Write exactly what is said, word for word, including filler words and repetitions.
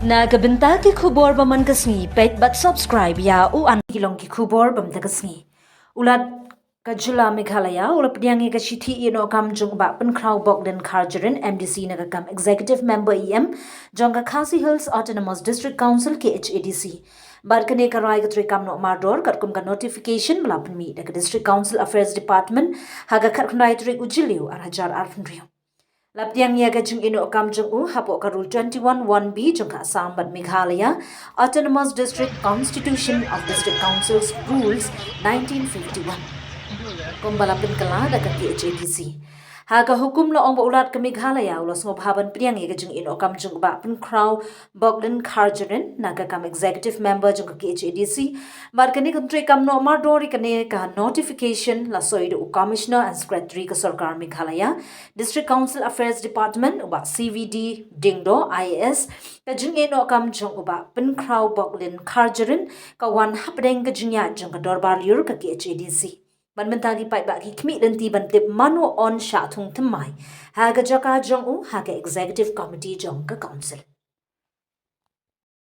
Na ka bynta ki khubor ba man ka sngi, peit bad subscribe ïa u an. Ki long ki khubor ba man ka sngi. U Lat ka jylla Meghalaya u la pdiang ïa ka shithi ïehnohkam jong u Bah Pynkhraw Bokdin Kharjahrin, M D C, na ka kam Executive Member, E M, jong ka Khasi Hills Autonomous District Council, K H A D C. Bad kane ka rai ka treikam noh mardor katkum ka notification ba la pynmih da ka District Council Affairs Department ha ka khatkhyndai tarik u Jylliew ar hajar arphew hynriew. La pdiang ïa ka jingïehnohkam jong u hapoh ka Rule twenty-one one B jong ka Assam bad Meghalaya Autonomous District Constitution of District Councils Rules nineteen fifty-one, kumba la pynkylla da ka K H A D C. Ha ka hukum la ong ba u Lat ka Meghalaya u la sngewbha ban pdiang ïa ka jingïehnohkam jong u Bah Pynkhraw Bokdin Kharjahrin na ka kam Executive Member jong ka K H A D C. Bad kane ka treikam noh mardor ïa kane ka notification la soi da u Commissioner and Secretary ka Sorkar Meghalaya, District Council Affairs Department, u Bah C V D Diengdoh, I A S. Ka jingïehnohkam jong u Bah Pynkhraw Bokdin Kharjahrin ka wan hapdeng ka jingïaid jong ka Dorbar Lyiur ka K H A D C. Bad mynta ki paidbah ki khmih lynti ban tip mano yn shah thung thymmai ha ka jaka jong u ha ka Executive Committee jong ka Council.